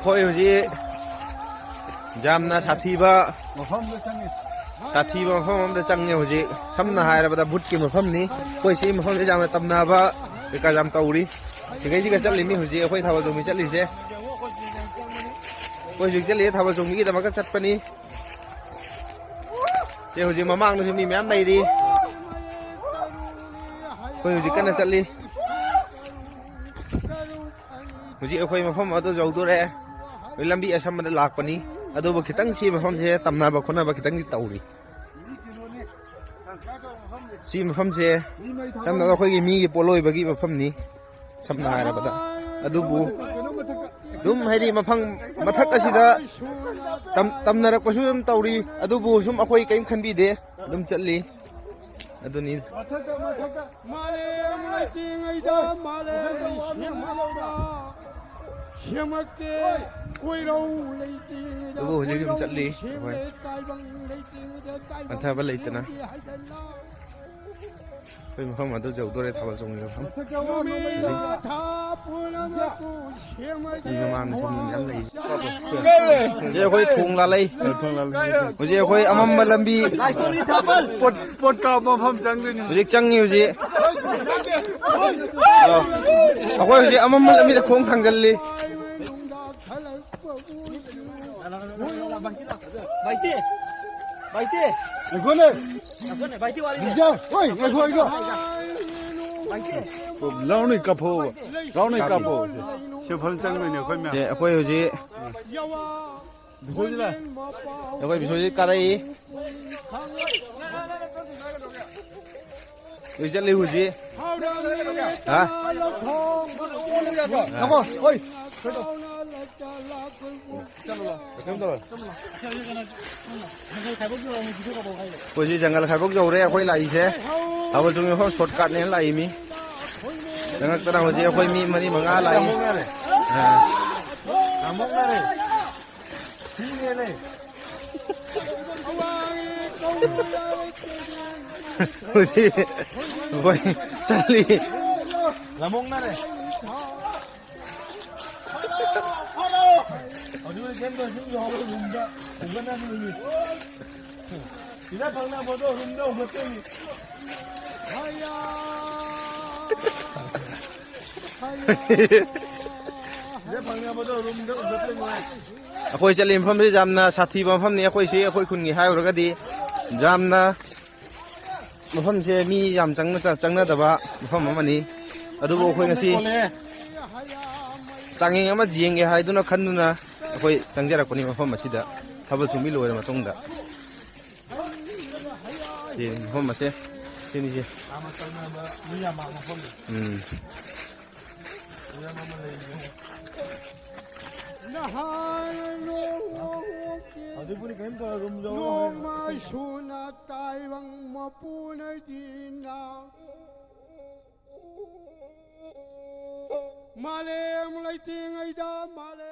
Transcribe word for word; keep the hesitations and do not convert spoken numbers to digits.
ꯑꯩꯈꯣꯏ ꯍꯧꯖꯤꯛ ꯌꯥꯝꯅ ꯁꯥꯊꯤꯕ, ꯃꯐꯝꯗ ꯆꯪꯉꯤ꯫ ꯁꯥꯊꯤꯕ ꯃꯐꯝ ꯑꯃꯗ ꯆꯪꯉꯦ ꯍꯧꯖꯤꯛ꯫ ꯁꯝꯅ ꯍꯥꯏꯔꯕꯗ ꯚꯨꯠꯀꯤ ꯃꯐꯝꯅꯤ꯫ ꯑꯩꯈꯣꯏ ꯁꯤ ꯃꯐꯝꯁꯦ ꯌꯥꯝꯅ ꯇꯝꯅꯕ ꯀꯩꯀꯥ ꯌꯥꯝ ꯇꯧꯔꯤ꯫ ꯁꯤꯈꯩꯁꯤꯒ ꯆꯠꯂꯤꯅꯤ ꯍꯧꯖꯤꯛ ꯑꯩꯈꯣꯏ ꯊꯥꯕꯜ ꯆꯣꯡꯕꯤ ꯆꯠꯂꯤꯁꯦ꯫ ꯑꯩꯈꯣꯏ ꯍꯧꯖꯤꯛ ꯆꯠꯂꯤꯁꯦ ꯊꯥꯕꯜ ꯆꯣꯡꯕꯤꯒꯤꯗꯃꯛꯇ ꯆꯠꯄꯅꯤ꯫ ꯁꯦ ꯍꯧꯖꯤꯛ ꯃꯃꯥꯡꯗꯁꯨ ꯃꯤ ꯃꯌꯥꯝ ꯂꯩꯔꯤ꯫ ꯑꯩꯈꯣꯏ ꯍꯧꯖꯤꯛ ꯀꯟꯅ ꯆꯠꯂꯤ꯫ ꯍꯧꯖꯤꯛ ꯑꯩꯈꯣꯏ ꯃꯐꯝ ꯑꯗꯨ ꯌꯧꯗꯣꯔꯦ꯫ ꯍꯧꯖꯤꯛ ꯂꯝꯕꯤ ꯑꯁꯝꯕꯗ ꯂꯥꯛꯄꯅꯤ꯫ ꯑꯗꯨꯕꯨ ꯈꯤꯇꯪ ꯁꯤ ꯃꯐꯝꯁꯦ ꯇꯝꯅꯕ ꯈꯣꯠꯅꯕ ꯈꯤꯇꯪꯗꯤ ꯇꯧꯔꯤ꯫ ꯁꯤ ꯃꯐꯝꯁꯦ ꯁꯝꯅ ꯑꯩꯈꯣꯏꯒꯤ ꯃꯤꯒꯤ ꯄꯣꯠꯂꯣꯏꯕꯒꯤ ꯃꯐꯝꯅꯤ꯫ ꯁꯝꯅ ꯍꯥꯏꯔꯕꯗ꯫ ꯑꯗꯨꯕꯨ ꯑꯗꯨꯝ ꯍꯥꯏꯗꯤ ꯃꯐꯝ ꯃꯊꯛ ꯑꯁꯤꯗ ꯇꯝ-, ꯇꯝꯅꯔꯛꯄꯁꯨ ꯑꯗꯨꯝ ꯇꯧꯔꯤ꯫ ꯑꯗꯨꯕꯨ ꯁꯨꯝ ꯑꯩꯈꯣꯏ ꯀꯔꯤꯝ ꯈꯟꯕꯤꯗꯦ꯫ ꯑꯗꯨꯝ ꯆꯠꯂꯤ꯫ ꯑꯗꯨꯅꯤ꯫ ꯃꯊꯛꯇ, ꯃꯊꯛꯇ꯫ ꯃꯥꯂꯦꯝ ꯂꯩꯇ꯭ꯔꯤꯉꯩꯗ ꯃꯥꯂꯦꯝ ꯁꯦꯝꯃꯛꯄ꯫ ꯁꯦꯝꯃꯛꯀꯦ ꯀꯣꯏꯔꯧ ꯂꯩꯇ꯭ꯔꯤꯉꯩꯗ ꯑꯗꯨꯕꯨ ꯍꯧꯖꯤꯛ ꯑꯗꯨꯝ ꯀꯣꯏꯔꯧ ꯆꯠꯂꯤ ꯁꯦꯝꯂꯦ꯫ ꯑꯩꯈꯣꯏ ꯇꯥꯏꯕꯪ ꯂꯩꯇ꯭ꯔꯤꯉꯩꯗ ꯇꯥꯏꯕꯪ ꯍꯟꯊꯕ ꯂꯩꯇꯅ꯫ ꯁꯦꯝꯒꯦ ꯍꯥꯏꯗꯅ꯫ ꯑꯩꯈꯣꯏ ꯃꯐꯝ ꯑꯗꯨ ꯌꯧꯗꯣꯔꯦ, ꯊꯥꯕꯜ ꯆꯣꯡꯕ ꯃꯐꯝ꯫ ꯅꯨꯃꯤꯠ ꯊꯥ ꯄꯨꯝꯅꯃꯛꯄꯨ ꯁꯦꯝꯃꯒꯦ꯫ ꯃꯤ ꯃꯃꯥꯡꯗꯁꯨ ꯃꯤ ꯃꯌꯥꯝ ꯂꯩ꯫ ꯍꯧꯖꯤꯛ ꯑꯩꯈꯣꯏ ꯊꯣꯡ ꯂꯥꯜꯂꯛꯏ꯫ ꯍꯧꯖꯤꯛ ꯑꯩꯈꯣꯏ ꯑꯃꯝꯕ ꯂꯝꯕꯤ꯫ ꯄꯣꯠ, ꯄꯣꯠ ꯀꯥꯞꯄ ꯃꯐꯝ ꯆꯪꯗꯣꯏꯅꯤ꯫ ꯍꯧꯖꯤꯛ ꯆꯪꯉꯤ ꯍꯧꯖꯤꯛ꯫ ꯑ, ꯑꯩꯈꯣꯏ ꯍꯧꯖꯤꯛ ꯑꯃꯝꯕ ꯂꯝꯕꯤꯗ ꯈꯣꯡ ꯊꯥꯡꯖꯜꯂꯤ꯫ ꯉꯥꯏꯈꯣꯅꯦ꯫ ꯉꯥꯏꯈꯣꯅꯦ, ꯚꯥꯏꯇꯤ ꯋꯥꯔꯤꯅꯦ꯫ ꯕꯤꯖꯥ, ꯍꯣꯏ, ꯉꯥꯏꯈꯣ, ꯉꯥꯏꯈꯣ꯫ ꯚꯥꯏꯇꯤ꯫ ꯂꯥꯎꯅꯦ, ꯀꯥꯞꯐꯧꯕ꯫ ꯂꯥꯎꯅꯦ, ꯀꯥꯞꯐꯧ꯫ ꯁꯦ, ꯐꯖꯅ ꯆꯪꯗꯣꯏꯅꯦ ꯑꯩꯈꯣꯏ ꯃꯌꯥꯝ꯫ ꯁꯦ, ꯑꯩꯈꯣꯏ ꯍꯧꯖꯤꯛ ꯕꯤꯁꯣꯏꯁꯤꯗ꯫ ꯑꯩꯈꯣꯏ ꯕꯤꯁꯣꯏꯁꯤ ꯀꯥꯔꯛꯏ꯫ ꯂꯣꯏ ꯆꯠꯂꯤ ꯍꯧꯖꯤꯛ꯫ ꯍꯥ? ꯉꯥꯏꯈꯣ, ꯍꯣꯏ꯫ ꯑꯩꯈꯣꯏ ꯁꯤ ꯖꯪꯒꯜ ꯈꯥꯏꯕꯣꯛ ꯌꯧꯔꯦ ꯑꯩꯈꯣꯏ ꯂꯥꯛꯏꯁꯦ꯫ ꯊꯥꯕꯜ ꯆꯣꯡꯕꯤ ꯃꯐꯝ ꯁꯣꯔꯠꯀꯠꯅꯦꯅ ꯂꯥꯛꯏ ꯃꯤ꯫ ꯆꯪꯉꯛꯇꯅ ꯍꯧꯖꯤꯛ ꯑꯩꯈꯣꯏ ꯃꯤ ꯃꯔꯤ ꯃꯉꯥ ꯂꯥꯛꯏ꯫ ꯑꯥ꯫ ꯍꯧꯖꯤꯛ ꯑꯩꯈꯣꯏ ꯆꯠꯂꯤ꯫ ꯂꯃꯣꯛꯅꯔꯦ꯫ ꯑꯗꯨꯅ ꯀꯩꯝ ꯇꯧꯔꯣꯏ, ꯁꯨꯝ ꯌꯧꯍꯧꯔꯣ, ꯔꯨꯝꯗ ꯍꯣꯡꯒꯠꯅꯕꯤꯅꯤ꯫ ꯁꯤꯗ ꯐꯪꯅꯕꯗꯣ ꯔꯨꯝꯗ ꯍꯣꯡꯒꯠꯇꯣꯏꯅꯤ꯫ ꯍꯩꯌꯥ! ꯍꯩꯌꯥ! ꯁꯤꯗ ꯐꯪꯅꯕꯗꯣ ꯔꯨꯝꯗ ꯍꯣꯡꯒꯠꯇꯣꯏꯅꯤ꯫ ꯑꯩꯈꯣꯏ ꯆꯠꯂꯤ ꯃꯐꯝꯁꯤ ꯌꯥꯝꯅ ꯁꯥꯊꯤꯕ ꯃꯐꯝꯅꯤ꯫ ꯑꯩꯈꯣꯏꯁꯤ, ꯑꯩꯈꯣꯏ ꯈꯨꯟꯒꯤ ꯍꯥꯏꯔꯨꯔꯒꯗꯤ ꯌꯥꯝꯅ ꯃꯐꯝꯁꯦ ꯃꯤ ꯌꯥꯝ ꯆꯪꯅ-, ꯆꯪꯅꯗꯕ ꯃꯐꯝ ꯑꯃꯅꯤ꯫ ꯑꯗꯨꯕꯨ ꯑꯩꯈꯣꯏ ꯉꯁꯤ ꯆꯥꯡꯌꯦꯡ ꯑꯃ ꯌꯦꯡꯒꯦ ꯍꯥꯏꯗꯨꯅ ꯈꯟꯗꯨꯅ ꯑꯩꯈꯣꯏ ꯆꯪꯖꯔꯛꯄꯅꯤ ꯃꯐꯝ ꯑꯁꯤꯗ, ꯊꯕꯛ ꯁꯨꯕꯤ ꯂꯣꯏꯔ ꯃꯇꯨꯡꯗ꯫ ꯁꯤ ꯃꯐꯝ ꯑꯁꯦ, ꯁꯤꯅꯤꯁꯦ꯫ ꯌꯥꯝꯅ ꯆꯪꯅꯕ, ꯃꯤ ꯌꯥꯝꯕ ꯃꯐꯝꯅꯤ꯫ ꯎꯝ꯫ ꯅꯍꯥꯟ ꯅꯣꯡꯃꯒꯤ ꯍꯧꯖꯤꯛꯄꯨꯗꯤ ꯀꯔꯤꯝ ꯇꯧꯔꯣꯏ, ꯔꯨꯝ ꯌꯧꯔꯣ꯫ ꯅꯣꯡꯃ ꯁꯨꯅ ꯇꯥꯏꯕꯪ ꯃꯄꯨꯅ ꯖꯤꯅ ꯃꯥꯂꯦꯝ ꯂꯩꯇ꯭ꯔꯤꯉꯩꯗ ꯃꯥꯂꯦꯝ